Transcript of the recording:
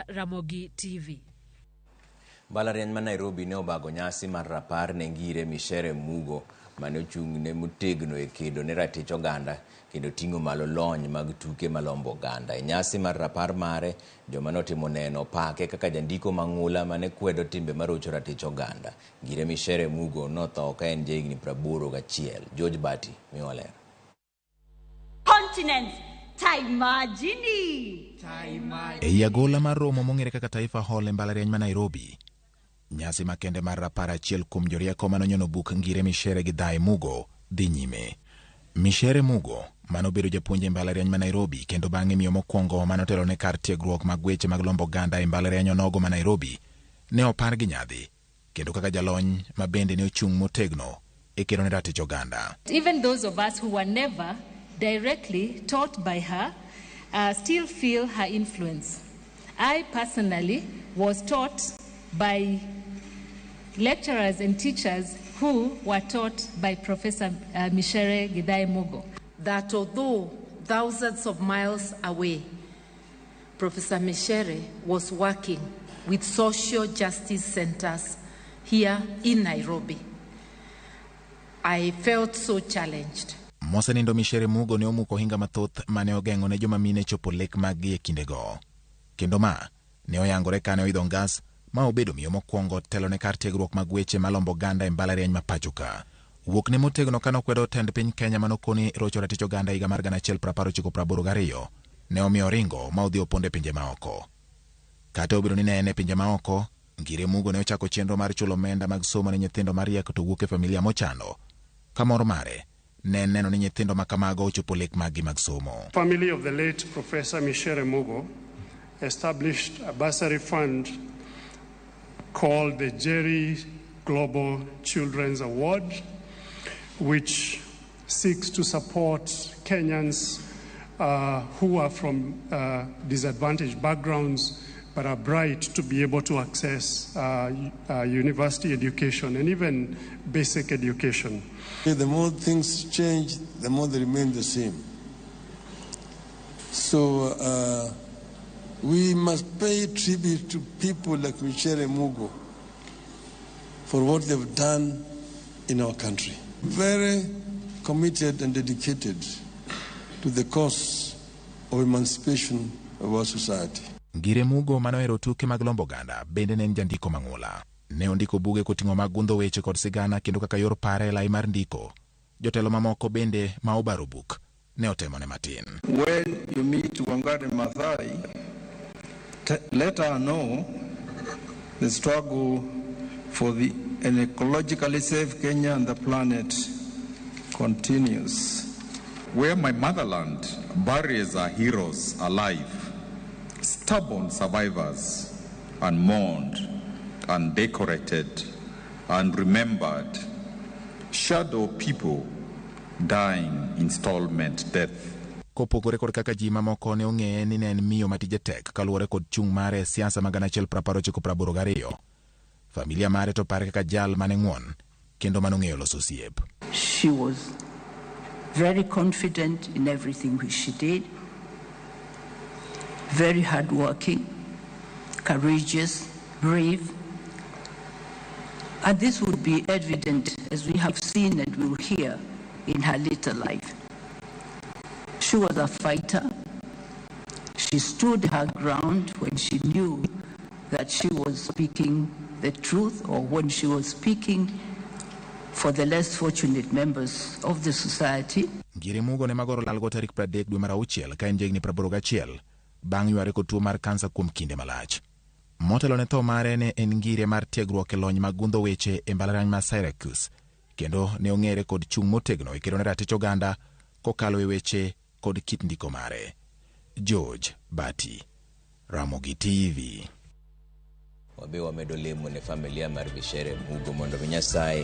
Ramogi TV. Mbalariany ma Nairobi ne obago nyasi mar rapar ne Ngire Micere Mugo mane ochung'ne motegno e kedo ne ratich oganda kendo ting'o malo lony mag tuke malombo oganda. E nyasi mar rapar mare, joma notimo neno opake kaka jandiko mang'ula mane kwedo timbe marocho ratich oganda. Ngire Micere Mugo notho ka en jahigni 81. George Bati miwa ler. Continents. Taimajini. Ei agola mar romo mong'ere kaka Taifa Hall e mbalariany ma Nairobi, nyasi makende mar rapar achiel kuom jorieko manonyono buk Ngire Micere Githae Mugo dhi nyime. Micere Mugo manobedo japuonj e mbalariany ma Nairobi kendo bang'e miyo mokwongo manotelo ne kar tiegruok mag weche mag lombo oganda e mbalariany onogo ma Nairobi ne opar gi nyadhi kendo kaka jalony ma bende ne ochung' motegno e kedo ne ratich oganda. Even those of us who were never directly taught by her still feel her influence. I personally was taught by lecturers and teachers who were taught by Professor Micere Githae Mugo. That although thousands of miles away, Professor Micere was working with social justice centers here in Nairobi. I felt so challenged. Mosenindo Micere Mugo ne omuko ohinga mathoth mane ogeng'o ne joma mine chopo lek maggi e kindego. Kendo ma ne oyangore kane oidho ngas ma obedo miyo mokwongo telo ne kar tiegruok mag weche malombo oganda e mbalariany ma pacho ka. Wuok ne motegno kane okwedo tend piny Kenya manokoni rocho ratich oganda higa mar 1982 ne omiyo oringo ma odhi opondo e pinje maoko. Kata obedo ni ne en e pinje maoko, Ngire Mugo ne ochako chenro mar chulo omenda mag somo ne nyithindo mariek to wuok e familia mochando. Ka mor mare ne neno ni nyithindo ma kamago ochopo lek maggi mag somo. Family of the late Professor Micere Mugo established a bursary fund called the Jerry Global Children's Award, which seeks to support Kenyans who are from disadvantaged backgrounds but are bright to be able to access university education and even basic education. The more things change, the more they remain the same. So we must pay tribute to people like Micere Mugo for what they've done in our country. Very committed and dedicated to the cause of emancipation of our society. Ngire Mugo manohero tuke mag lombo oganda bende ne en jandiko mang'ula. Ne ondiko buge koting'o mag gundho weche kod sigana kendo kaka yor pare e lai mar ndiko. Jotelo mamoko bende ma obaro buk ne otemone matin. When you meet Wangari Maathai, let her know the struggle for an ecologically safe Kenya and the planet continues. Where my motherland buries our heroes alive, stubborn survivors, unmourned, undecorated, unremembered, shadow people dying installment death. Kopogore kod kaka ji mamoko ne ong'eye ni ne en miyo ma tije tek kaluwore kod chung' mare e siasa mag 1982. Familia mare to pare kaka jal mane ng'won kendo manong'eyo loso osiep. She was very confident in everything which she did, very hardworking, courageous, brave. And this would be evident as we have seen and will hear in her later life. She was a fighter. She stood her ground when she knew that she was speaking the truth or when she was speaking for the less fortunate members of the society. Ngire Mugo ne magoro lalgo tarik 30 dwe mar auchiel ka en jahigni 81 bang' yware kod tuo mar kansa kuom kinde malach. Motelo ne tho mare ne en ngire mar tiegruok e lony mag gundho weche e mbalariany mar Syracuse kendo ne ong'ere kod chung' motegno e kedo ne ratich oganda kokalo e weche kod kit ndiko mare. George Bati, Ramogi TV. Wabe wamedo lemo ne familia mar Micere Mugo mondo mi Nyasaye